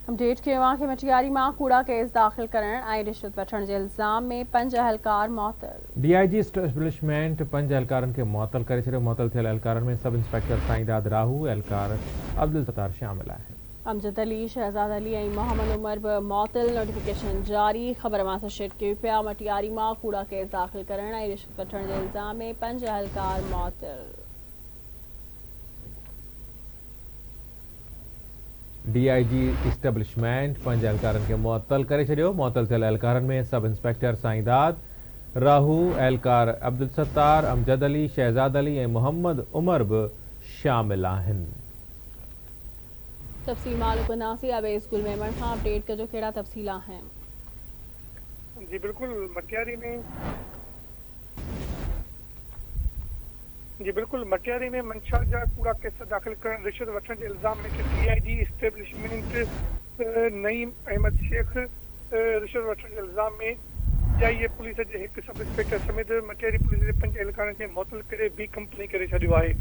Update ڪيو اوهان کي مٽياري مان ڪوڙا ڪيس داخل ڪرڻ ۽ رشوت وٺڻ جي الزام ۾ پنج اهلڪار معطل. ڊي I جي اسٽيبلشمينٽ پنج اهلڪارن کي معطل ڪري ڇڏيو، معطل ٿيل اهلڪارن ۾ سب انسپيڪٽر سائينداد راهو، اهلڪار عبدالستار شامل آهن. امجد علي، شهزاد علي ۽ محمد عمر به معطل، نوٽيفڪيشن جاري، خبر اوهان سان شيئر ڪيون پيا، مٽياري مان ڪوڙا ڪيس داخل ڪرڻ ۽ رشوت وٺڻ جي الزام ۾ پنج اهلڪار معطل. ڊي I جي اسٽيبلشمينٽ پنج اهلڪارن کي معطل ڪري ڇڏيو، معطل ٿيل اهلڪارن ۾ سب انسپيڪٽر سائينداد راهو، اهلڪار عبدالستار، امجد علي، شهزاد علي ۽ محمد عمر به شامل آهن. تفصيل معلوم ڪنداسين اويس گل ميمڻ کان اپڊيٽ ڪجو ڪهڙا تفصيل آهن. جي بلڪل مٽياري ۾. جي بلڪل مٽياري ۾ منشا جا ڪوڙا ڪيس داخل ڪرڻ رشوت وٺڻ جي الزام هيٺ D I G establishment Naeem Ahmed Shaikh رشوت وٺڻ جي الزام ۾ پي آء اي پوليس جي هڪ سب انسپيڪٽر سميت مٽياري پوليس جي پنج اهلڪارن کي معطل ڪري بي ڪمپني ڪري ڇڏيو آهي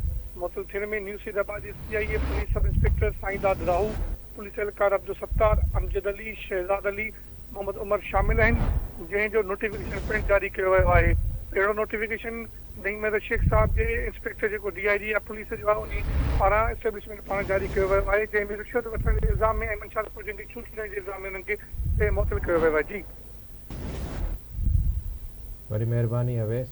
معطل ٿيڻ ۾ نيو سيد آباد جي C I A police sub inspector Saindad Rahu police اهلڪار عبدالستار امجد علي شهزاد علي محمد عمر شامل آهن جنهن جو نوٽيفڪيشن پڻ جاري ڪيو ويو آهي اهڙو نوٽيفڪيشن نعيم احمد شيخ صاحب جي انسپيڪٽر جيڪو ڊي I جي يا پوليس جو آهي انهي پاران اسٽيبلشمينٽ پاران جاري ڪيو ويو آهي جنهن ۾ رشوت وٺڻ جي الزام ۾ ۽ منشيات فروشن کي ڇوٽ ڏيڻ جي الزام ۾ انهن کي معطل ڪيو ويو آهي جي. وڏي مهرباني اويس.